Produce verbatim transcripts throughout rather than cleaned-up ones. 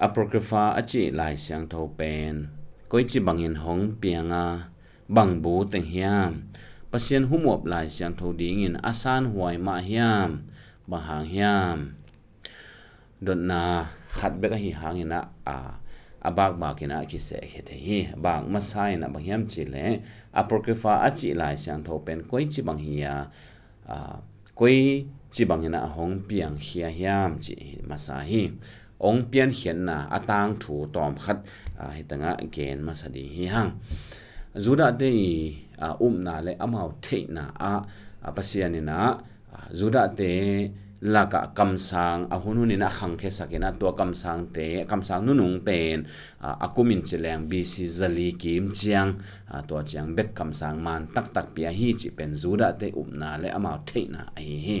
Apocrypha a cih Lai Siangtho pen koici bangin hong piang a, bang bu teng hiam? Pasian humuap Lai Siangtho dingin a sanhuai mah hiam? Bang hang hiam? Dotna khat bek ahi hangin ah, a, a bakbak in ah kiseh khia thei hi. Bak masa in ah bang hiam cih leh, Apocrypha a cih Lai Siangtho pen koici bang hi a, a, koici bangin ah hong piangkhia hiam cih hi masa hi. Hong piankhiatna a tangthu tawmkhat, a, hi tengah gen masa ding hi hang. Judahte i, a, upna le amau theihna ah, a, Pasian in ah, a, Judahte lakah kamsang a hunhun in ah khangkhiasak in ah tua kamsangte, kamsang nunung pen, a, a kumin cileng B C zali kim ciang, a, tua ciang bek kamsang man taktak pia hi cih pen Judahte upna le amau theihna ahi hi.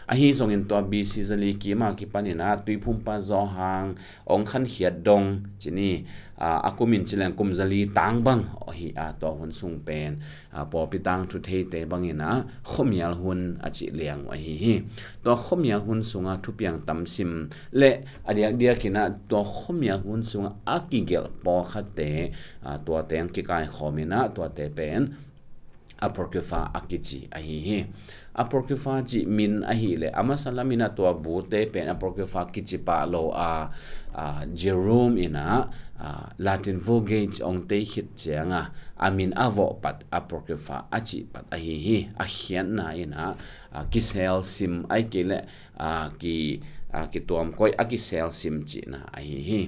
Ahi zongin tua B C zali kim a kipan in ah Tuiphumpa Johan hong khankhiat dong cih ni, a, a kumin cileng kum zali tang bang ahi a, tua hun sung pen, a, pawlpi tangthu theite bangin ah khuamial hun a cih liang uh ahi hi. Tua khuamial hun sungah thupiang tamsim le a diakdiak in ah tua khuamial hun sungah a kigelh pawlkhatte, a, tua teng kikaikhawm in ah tuate pen Apocrypha a kici ahi hi. Apocrypha cih min ahih leh a masa lam in ah tua bute pen Apocrypha kici pah lo a, a, Jerome in ah, a, Latin Vulgate hong tei khit ciang a, a min a vawh pat Apocrypha a cih pat ahi hi. A khiatna in ah, a, kiselsim ahih kei leh, a, ki, a, kituamkoih a kiselsim cihna ahi hi.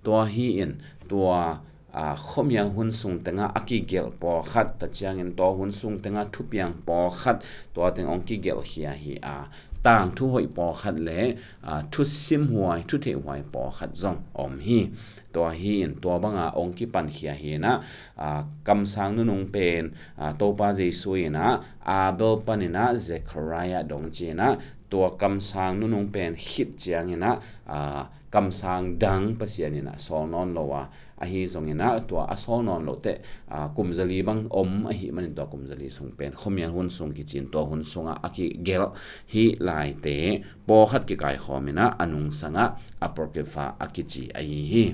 Tua hi in tua, a, khuamial hun sung tengah a kigelh pawlkhat, ta ciangin tua hun sung tengah thupiang pawlkhat, tua teng hong kigelhkhia hi a, tangthu hoih pawlkhat le, a, thusimhuai, thutheihhuai pawlkhat zong om hi. Tua hi in tua banga hong kipankhia hi in ah, a, kamsang nunung pen, a, Topa Jesu in ah Abel panin ah Zechariah dong ci in ah tua kamsang nunung pen khit ciangin ah, a, kamsang dang Pasian in ah sawl nawn lo a, ahi zongin ah tua a sawl nawn loh teh, a, kum zali bang om ahih manin tua kum zali sung pen khuamial hun sung kici in tua hun sungah a kigelh hi laite pawlkhat kikaikhawm in ah a nungsangah Apocrypha a kici ahi hi.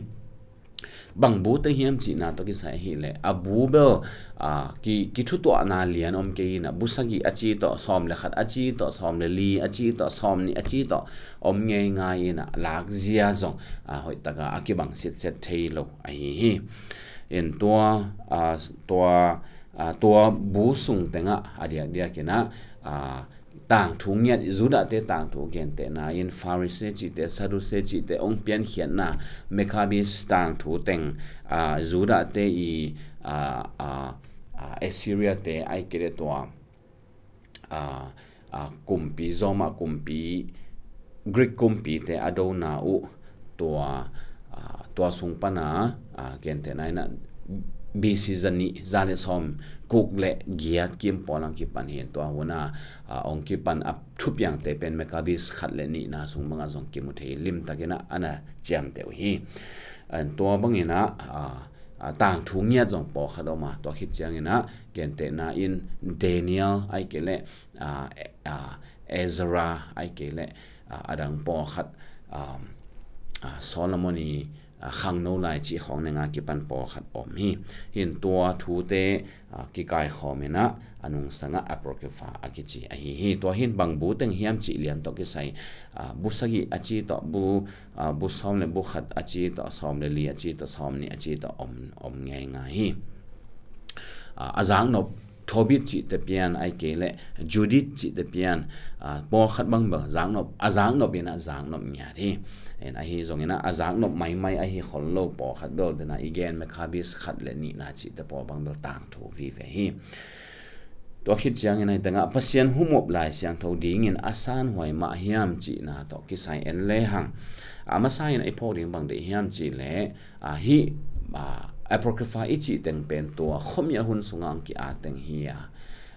Bang bu teng hiam cihna tawh kisai ahih leh a bu bel, a, ki, kithutuahna lian om kei in ah bu sagih a ci tawh, sawm le khat a ci tawh, sawm le li a ci tawh, sawm nih a ci tawh om ngeingai in ah lakzia zong, a, hoihtaka a kibang sitset thei lo ahi hi. In tua, a, tua, a, tua bu sung tengah a diakdiak in ah, a, tangthu ngiat, Judahte tangthu gentehna in Pharisee cihte, Sadducee cihte hong piankhiatna Maccabees tangthu teng, a, Judahte i, a, a, a, Assyria te ahih kei leh tua, a, a, kumpi, Roma kumpi, Greek kumpite a dona uh tua, a, tua sung pana, a, gentehna in ah B C zanih, za le sawm guk le giat kim pawl ang kipan hi in tua hun a, a, hong kipan a thupiangte pen Maccabees khat le nihna sung bangah zong kimu thei, limtakin ah a na ciamteh uh hi. A, tua bangin ah, a, a, tangthu ngiat zong pawlkhat om a, tua khit ciangin ah gentehna in Daniel ahih kei leh, a, e-, a, Ezra ahih kei leh, a, a dang pawlkhat, a, a, Solomon i, a, khangno lai cih khawng nenga kipan pawlkhat om hi. Hi in tua thute, a, kikaikhawm in ah a nungsangah Apocrypha a kici ahi hi. Tua hi in bang bu teng hiam cih lian tawh kisai, a, bu sagih a ci tawh, bu, a, bu sawm le bu khat a ci tawh, sawm le li a ci tawh, sawm nih a ci tawh om, om ngeingai hi. A, a zaknop Tobit cihte pian ahih kei leh Judith cihte pian, a, pawlkhat bang bel zaknop, a zaknop in ah zaknop ngiat hi. In ahi zongin ah a zaknop maimai ahi khol lo pawlkhat bel dena i gen Maccabees khat le nihna cihte pawl bang bel tangthu vive hi. Tua khit ciangin ah hi tengah Pasian humuap Lai Siangtho dingin a sanhuai mah hiam cihna tawh kisai en lehang, a masa in ah i phawk ding bang deih hiam cih leh, a, hih, a, Apocrypha i cih teng pen tua khuamial hun sungah ang ki-at teng hi a,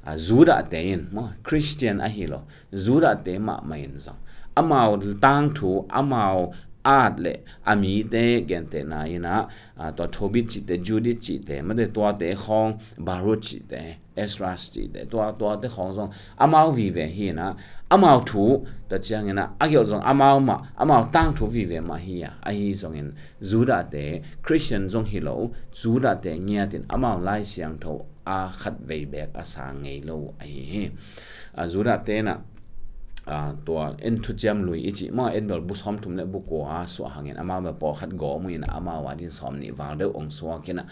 a, Judahte in, maw, Christian ahi lo, Judahte mahmah in zong amau tangthu, amau at le a mite gentehna in ah, ah, tua Tobit cihte, Judith cihte, mate tuate khawng, Baruch cihte, Esdras cihte, tua, tuate khawng zong amau vive hi in ah, amau thu, tua ciangin ah, a gelh zong amau mah, amau tangthu vive mah hi a, ahi zongin Judahte, Khristian zong hi lo, Judahte ngiatin amau Lai Siangtho a khatvei beek a sang ngei lo ahi hi. Ah, Judahte in ah, ah, tua en thuciam lui i cih mah en bel bu sawmthum le bu kua suah hangin amau bel pawlkhat gawm uh in ah amau a din sawmnih val deuh ong suak in ah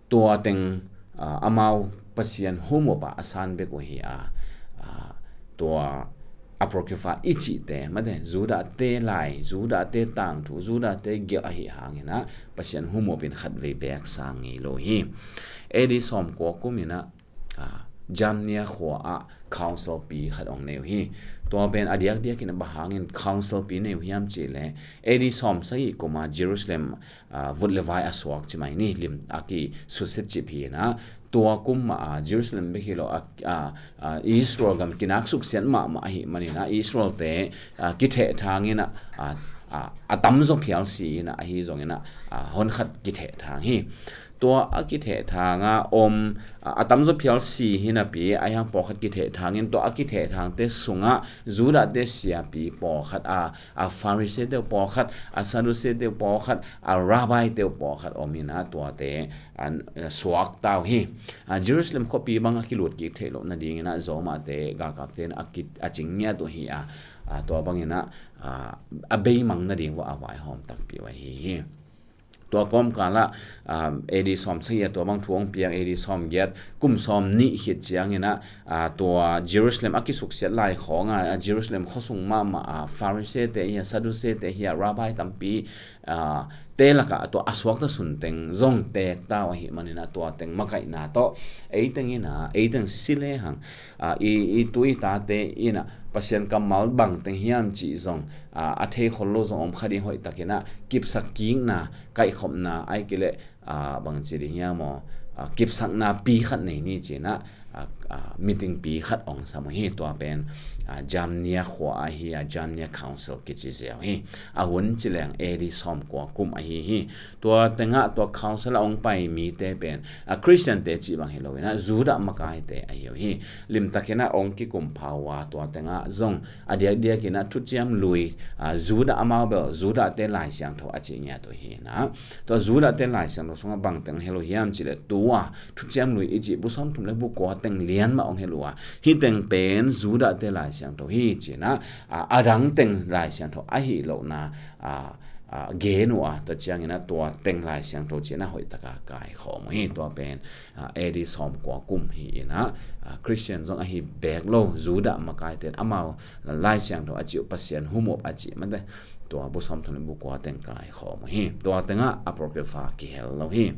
tua teng, ah, amau Pasian humup ah a san bek uh hi a, ah, tua Apocrypha i cihte, mate, Judahte lai, Judahte tangthu, Judahte gelh ahi hangin ah Pasian humup in khatvei beek sang ngei lo hi. A D sawmkua kum in ah, ah, Jamnia khua ah council pi khat ong nei uh hi. Tua pen a diakdiakin a bang hangin council pi nei uh hiam cih leh, A D sawmsagih kum a Jerusalem, ah, vut le vai a suak ci mai ni, lim a kisutset cip hi in ah, tua kum mah a Jerusalem bek hi lo a, a, a Israel gam kinak suksiat mahmah ahih manin ah Israelte, ah, kithehthang in ah, ah, ah, a tamzaw phial si in ah, ahi zongin ah, ah, honkhat kithehthang hi. Tua a kithehthang a om, ah, a tamzaw phial si hi napi, ahi hang pawlkhat kithehthang in, tua a kithehthangte sungah Judahte siapi pawlkhat, a, a Pharisee-te uh pawlkhat, a Sadducee-te uh pawlkhat, a Rabbi-te uh pawlkhat om in ah tuate, a, a suakta uh hi. A, Jerusalem khuapi bang a kilut kik theih loh nadingin ah Rome-te galkapte in a ki, a cing ngiat uh hi a, a, tua bangin ah, a, a beimang nading uh a vaihawm takpi uh ahi hi. Tua kawmkal ah, a, A D sawmsagih a tua bang thu ong piang, A D sawmgiat, kum sawmnih khit ciangin ah, a, tua Jerusalem a kisuksiat lai khawng a, a, Jerusalem khuasung mahmah a Pharisee-te hi a, Sadducee-te hi a, Rabbi tampi, a, te lakah tua a suakta sunteng zong teekta uh ahih manin ah tua teng makaihna tawh, eiteng in ah, eiteng si lehang, a, i, i tu i tate in ah Pasian kammal bangteng hiam cih zong, a, a theikhol lo zong om kha ding, hoihtakin ah kipsak kikna, kaihkhopna, ahih kei leh, a, bangci ding hiam aw, a, kipsakna pi khat nei ni ci in ah, a, a, meeting pi khat ong sam uh hi. Tua pen, a, Jamnia khua ahi a, Jamnia Council kici ziau hi. A hun ci leng A D sawmkua kum ahi hi. Tua tengah tua council a ong pai mite pen, a, Khristiante cih bang hi lo in ah Judah makaite ahi uh hi. Limtakin ah ong kikumpha uh a, tua tengah zong a diakdiakin ah thuciam lui, a, Judah, amau bel Judahte Lai Siangtho a cih ngiat uh hi in ah, tua Judahte Lai Siangtho sungah bangteng hi lo hiam cih leh, tua thuciam lui i cih bu sawmthum le bu kua teng lian mah ong hi lo a, hih teng pen Judahte Lai Siangtho hi ci in ah, a, a dang teng Lai Siangtho ahi lohna, a, a, gen uh a, tua ciangin ah tua teng Lai Siangtho ci in ah hoihtak a kaikhawm uh hi. Tua pen, a, A D sawmkua kum hi in ah, a, Khristian zong ahi beek lo, Judah makaite in amau Lai Siangtho a cih uh, Pasian humup a cih mate, tua bu sawmthum le bu kua teng kaikhawm uh hi. Tua tengah Apocrypha kihel lo hi.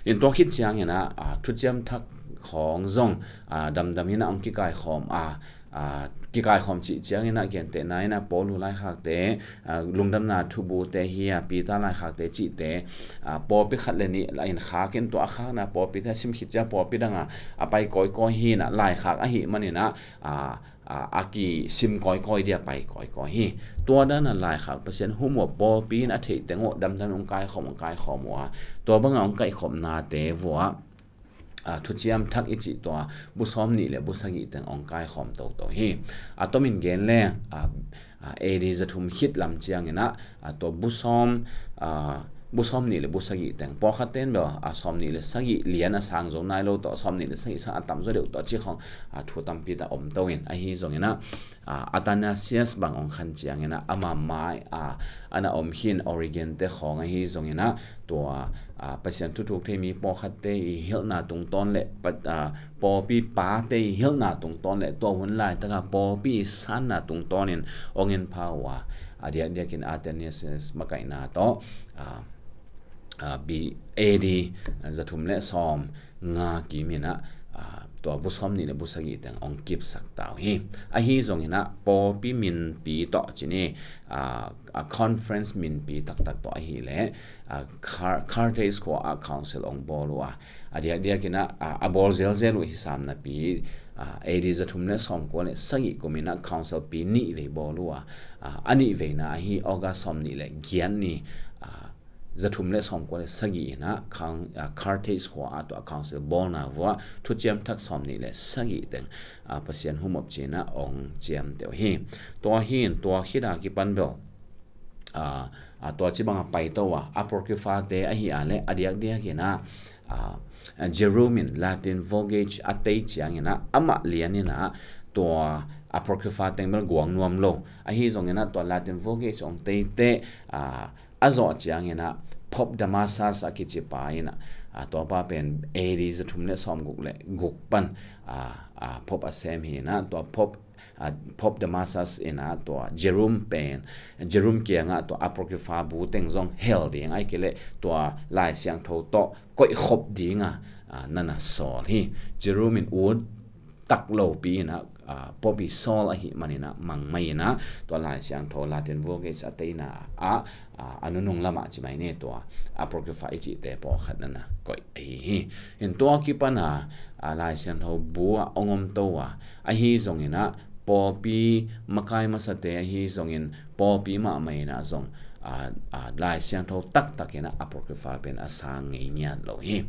In tua khit ciangin ah, a, thuciam thak khawng zong, a, damdam in ah ong kikaikhawm a, a, kikaikhawm cih ciangin ah gentehna in ah Paul' laikhakte, a, Lungdamna Thubute hi a, Peter' laikhakte cihte, a, pawlpi khat le nih la in khak in, tua a khakna pawlpite a sim khit ciang pawlpi dang a a pai kawikawi hi in ah, laikhak ahih manin ah, a, a, a kisim kawikawi dia pai kawikawi hi. Tua dan a laikhak, Pasian humup, pawlpi in a theih teng uh damdam ong kaikhawm, ong kaikhawm uh a, tua bang a ong kaikhawmnate vuah, a, thuciam thak i cih tua bu sawmnih le bu sagih teng ong kaikhawm toto hi. A tomin gen leng, a, a, A D zathum khit lam ciangin ah, a, tua bu sawm, a, bu sawmnih le bu sagih teng, pawlkhatte in bel, a, sawmnih le sagih lian a sang zo nai lo tawh, sawmnih le sagih sang a tamzaw deuh tawh cih khawng, a, thu tampi tak om to in, ahi zongin ah, a, Athanasius bang ong khan ciangin ah, ama mai, a, a na om hi in, Origen-te khawng ahi zongin ah, tua, a, Pasian thuthuk thei mi pawlkhatte i hilhna tungtawn le, pa, a, pawlpi pate i hilhna tungtawn le, tua hun laitaka pawlpi i sanna tungtawnin ong en pha uh a, a diakdiakin Athanasius makaihna tawh, a, a, B, A D zathum le sawmnga kimin ah, a, tua bu sawmnih le bu sagih teng ong kipsak ta uh hi. Ahi zongin ah pawlpi minpi tawh ci ni, a, a, conference minpi taktak tawh ahih leh, a, Car-, Carthage khua ah council ong bawl uh a, a diakdiakin ah, a, a bawl zelzel uh hi sam napi, A, A D zathum le sawmkua le sagih kum in ah council pi nih vei bawl uh a, a, a nih veina ahi August sawmnih le giat ni, a, zathum le sawmkua le sagih in ah Carthage khua ah tua council bawlna vuah thuciam thak sawmnih le sagih teng, a, Pasian humop ci-in ah ong ciamteh uh hi. Tua hi in tua khit a kipan bel, a, a, tua ci bang a paito a, Apocrypha te ahi a le a diakdiak in ah, a, a, Jerome in Latin Vulgate a tei ciangin ah amah lian in ah tua Apocrypha teng bel guang nuam lo. Ahi zongin ah tua Latin Vulgate ong tei teh, a, a zawh ciangin ah Pope Damasus a kici pa in ah, a, tua pa pen A D zathum le sawmguk le guk pan, a, a, Pope a sem hi in ah tua Pope, a, Pope Damasus in ah tua Jerome pen, Jerome kiangah tua Apocrypha bu teng zong hel ding, ahih kei leh tua Lai Siangtho tawh koihkhop ding a, a, na na sawl hi. Jerome in ut tak lopi in ah, a, Pope i sawl ahih manin ah mangmai in ah tua Lai Siangtho Latin Vulgate a teina ah, a, a nunung lamah ci mai ni tua Apocrypha i cihte pawlkhat na na koih ahi hi. In tua kipan a, a, Lai Siangtho bu ah ong om to a, ahi zongin ah pawlpi makai masate ahi zongin pawlpi mahmah in ah zong, a, a, Lai Siangtho taktak in ah Apocrypha pen a sang ngei ngiat lo hi.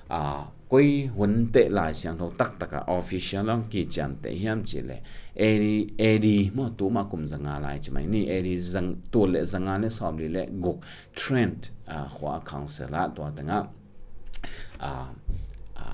A, koi hun teh Lai Siangtho taktak a official ong kiciamteh hiam cih leh A D, A D maw, tu mah kum zanga lai ci mai ni, A D zang, tul le zanga le sawmli le guk Trent, a, khua council ah tua tengah, a, a,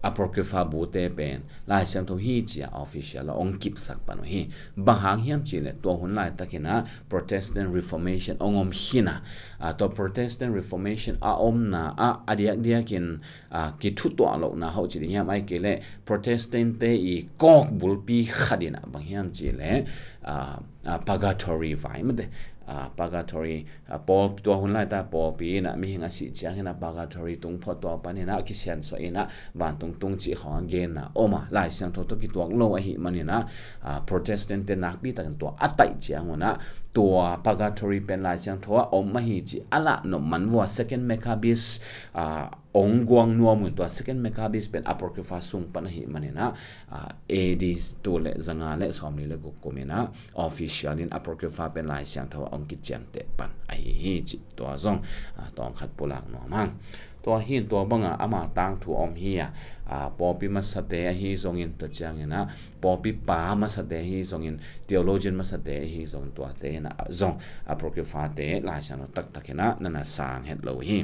Apocrypha bu te pen Lai Siangtho hi ci a official a ong kipsak pan uh hi. Bang hang hiam cih leh tua hun laitak in ah Protestant Reformation ong om khin a, a, tua Protestant Reformation a omna ah a diakdiak in, a, kithutuah lohna hoih ci ding hiam, ahih kei leh Protestant te i kawk bulpi khat in ah bang hiam cih leh, a, a, purgatory vai mate, a, purgatory, a, pawl, tua hun laitak pawlpi in ah mihing a sih ciangin ah purgatory tung phot, tua panin ah kisiansuah in ah vantung tung cih khawng a genna om a, Lai Siangtho tawh kituak lo ahih manin ah, a, Protestant te nakpi takin tua a taih ciangun ah tua purgatory pen Lai Siangtho ah om ahi cih a lah nop man vua Second Maccabees, a, ong guang nuam un, tua Second Maccabees pen Apocrypha sung pan ahih manin ah, a, A D tul le zanga le sawmli le guk kum in ah official in Apocrypha pen Lai Siangtho ah ong kiciamteh pan ahi hi cih tua zong, a, tawm khat pulak nuam hang. Tua hi in tua bang a ama tangthu om hi a, a, pawlpi masate ahi zongin, tua ciangin ah pawlpi pa masate ahi zongin, theologian masate ahi zongin, tuate in ah zong Apocrypha te Lai Siangtho taktak in ah na na sang het lo hi.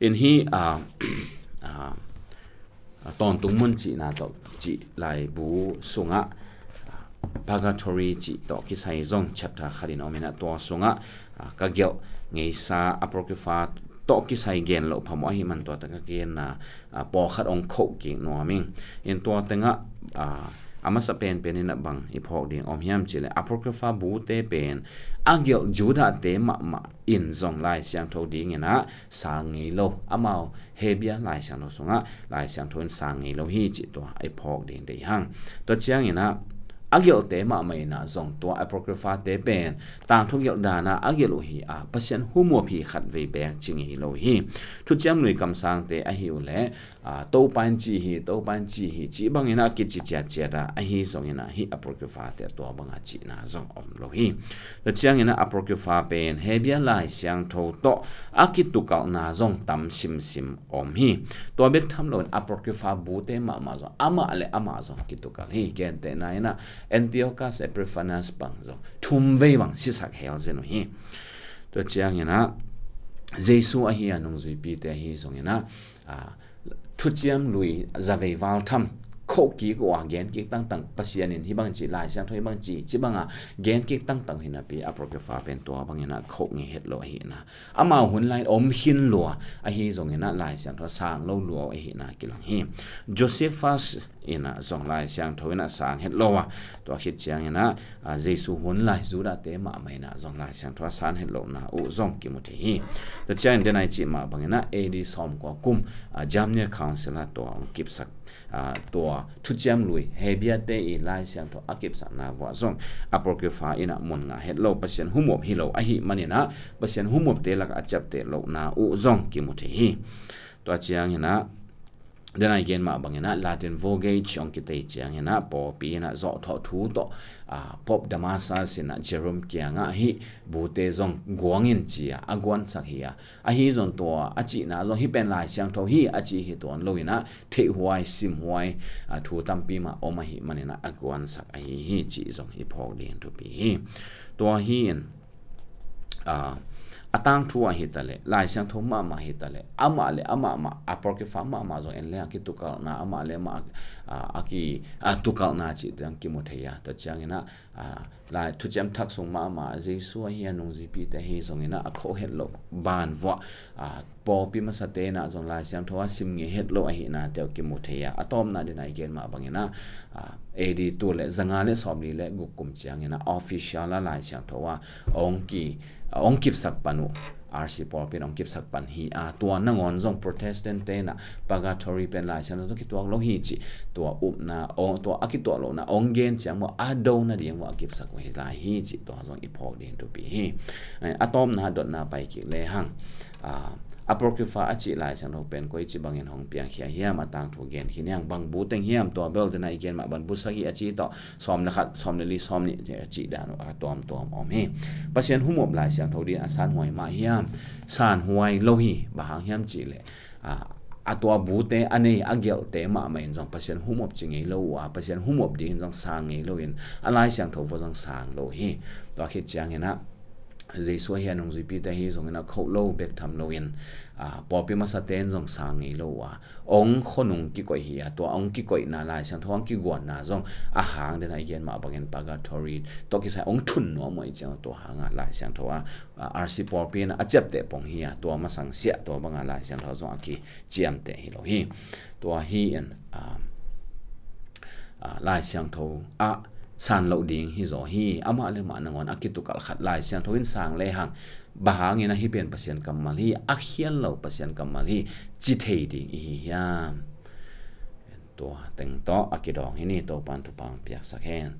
In hi, a, a, a, Tawntung Mun cihna tawh cih laibu sungah, a, Purgatory cih tawh kisai zong chapter khat in om in ah tua sungah, a, ka gelh ngeisa Apocrypha tawh kisai gen loh phamawh ahih man tua tengah ka genna, a, pawlkhat ong khoh kik nuam ing. In tua tengah, a, a masa penpen in ah bang i phawk ding om hiam cih leh Apocrypha bu te pen a gelh Judah te mahmah in zong Lai Siangtho ding in ah sang ngei lo. Amau Hebrew Lai Siangtho sungah Lai Siangtho in sang ngei lo hi cih tua i phawk ding deih hang. Tua ciangin ah a gelhte mahmah in ah zong tua Apocrypha te pen tangthu gelh dan a a gelh uh hi a, Pasian humop hi khat vei beek ci ngei lo hi. Thuciam Lui kamsangte ahi uh leh, a, Topa in ci hi, Topa in ci hi cih bangin ah kici ciatciat a, ahi zongin ah hih Apocrypha te tua bang a cihna zong om lo hi. Tua ciangin ah Apocrypha pen Hebrew Lai Siangtho tawh a kitukalhna zong tam simsim om hi. Tua bek tham loin Apocrypha bu te mahmah zong amah le amah zong kitukalh hi. Gentehna in ah Antiochus Epiphanes bang zong thum vei bang sisak hel zen uh hi. Tua ciangin ah Jesu ahi a nungzuipite ahi zongin ah, a, Thuciam Lui zavei val tham khoh kik uh a, gen kik tangtang, Pasian in hih bang ci, Lai Siangtho hih bang ci, ci bang a gen kik tangtang hi napi Apocrypha pen tua bangin ah khoh ngei het lo ahihna, amau hun lai om khin lua ahi zongin ah Lai Siangtho sang lo lua ahihna kilang hi. Josephus in ah zong Lai Siangtho in ah sang het lo a, tua khit ciangin ah, a, Jesu hun lai Judah te mahmah in ah zong Lai Siangtho a sang het lohna uh zong kimu thei hi. Tua ciangin denai cih mah bangin ah A D sawmkua kum, a, Jamnia Council ah tua ong kipsak, a, tua Thuciam Lui Hebrew te i Lai Siangtho a kipsakna vuah zong Apocrypha in ah mun ngah het lo, Pasian humop hi lo ahih manin ah Pasian humopte lakah a ciapteh lohna uh zong kimu thei hi. Tua ciangin ah Dena i gen mah bangin ah Latin Vulgate hong kitei ciangin ah pawlpi in ah zawhthawh thu tawh, ah, Pope Damasus in ah Jerome kiangah hih bute zong guang in ci-a a guansak hi a, ahi zong tua a cihna zong hih pen Lai Siangtho hi a ci hi tuan lo in ah theihhuai simhuai, ah, thu tampi mah om ahih manin ah a guansak ahi hi cih zong i phawk ding thupi hi. Tua hi in, ah, a tangthu ahi taleh, Lai Siangtho mahmah ahi taleh, amah le amah mah, Apocrypha mahmah zong en le a kitukalhna, amah le amah, ah, a ki, a tukalhna cih teng kimu thei a. Tua ciangin ah, ah, Lai Thuciam Thak sung mahmah, Jesu ahi a nungzuipite hi zongin ah a kho het loh ban vuah, ah, pawlpi masate in ah zong Lai Siangtho a sim ngei het loh ahihna teuh kimu thei a. A tawpna dena i gen mah bangin ah, ah, A D tul le zanga le sawmli le guk kum ciangin ah official a Lai Siangtho a hong ki, hong kipsak pan uh, R C pawlpi in hong kipsak pan hi a. Tua nangawn zong Protestant te in ah purgatory pen Lai Siangtho zong kituak lo hi cih, tua upna, tua a kituak lohna hong gen ciang maw a do nading maw a kipsak uh hi lai hi cih tua zong i phawk ding thupi hi. A tawpna dotna pai kik le hang, ah, Apocrypha a cih Lai Siangtho pen koici bangin hong piangkhia hiam, a tangthu gen khin hiam, bang bu teng hiam, tua bel dena i gen mah bang bu sagih a ci tawh, sawm le khat, sawm le li, sawm nih a cih dan uh a tuamtuam om hi. Pasian humop Lai Siangtho ding a sanhuai mah hiam, sanhuai lo hi, bang hang hiam cih leh, ah, a tua bute a nei a gelhte mahmah in zong Pasian humop ci ngei lo uh a, Pasian humop dingin zong sang ngei lo in a Lai Siangtho vua zong sang lo hi. Tua khit ciangin ah Jesu ahi a nungzuipite hi zongin a khoh lo bek tham loin, ah, pawlpi masate in zong sang ngei lo uh a, hong khonung kikoih hi a, tua hong kikoihna Lai Siangtho hong kiguanna zong a hang dena i gen mah bangin purgatory tawh kisai hong thun nuam uh i ciang tua hang a Lai Siangtho a, ah, R C pawlpi in a ciapteh pong hi a, tua masang siah tua banga Lai Siangtho zong a kiciamteh hi lo hi. Tua hi in, ah, ah, Lai Siangtho ah san loh ding hi zaw hi. Amah le mah nangawn a kitukalh khat Lai Siangtho in sang le hang, bang hangin a hih pen Pasian kammal hi, a khial lo Pasian kammal hi ci thei ding i hi hiam? Tua teng tawh a kidawng hi ni. Topan thupha hong piaksak hen.